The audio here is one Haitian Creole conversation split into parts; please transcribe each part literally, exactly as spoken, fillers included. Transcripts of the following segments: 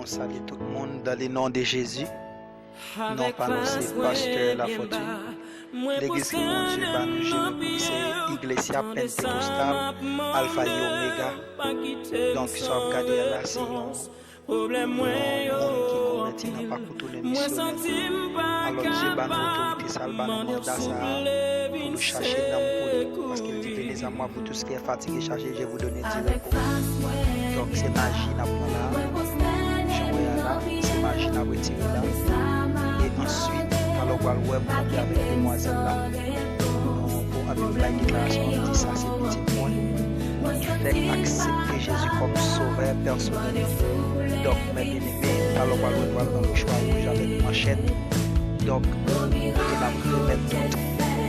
Salye tout moun dans le nom de Jésus. Non pa nou se Pastè Lafortune. Legliz ke Bondye ba nou jere pou li se Iglesia Pentecostal Alpha y Omega. Donk sa w ap gade a la se yon, yon moun ki konvèti nan pakou tounen misyonè. Alò Dye ba nou otorite sa, l ba nou manda sa pou nou chache nanm pou li, paske l di venez à moi vous tous qui êtes fatigués, chargés, je vous donne du repos. Donk se maji n ap pran la. Jan w wè a la, se maji n ap retire la. E answit, talè w pral wè m kanpe avèk demwazèl la. Nou pou anpil bay deklarasyon, di sa se pitit mwen. Li fèk aksepte Jezi kòm sovè pèsonèl. Donk, mè byeneme, talè w pral wè m pral pran mouchwa wouj avèk manchèt. Donk, kote n ap remèt tout.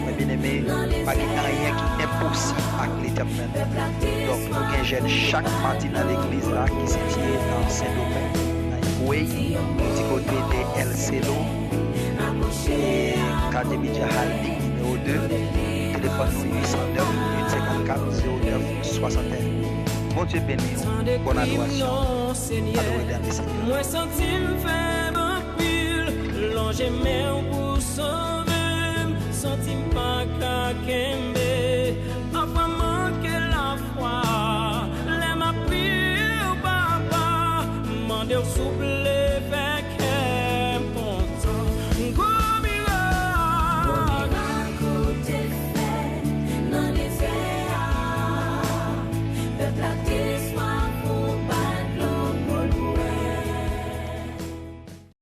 Mè byeneme, pa gen anyen ki enposib ak Letènèl. Donk, nou gen jèn chak madi nan legliz la ki sitiye nan Sendomeng, nan Higüey, ti kote de El Celo, e katye Bidja Harding nimewo de. Telefòn nou uit san nèf, uit senkannkat, zewo nèf, swasanteyen. Bondye beni w. Bòn adorasyon. Adore Dènye Senyè. Mwen santi m fèb anpil, lonje men w pou sove m, santi m pa ka kenbe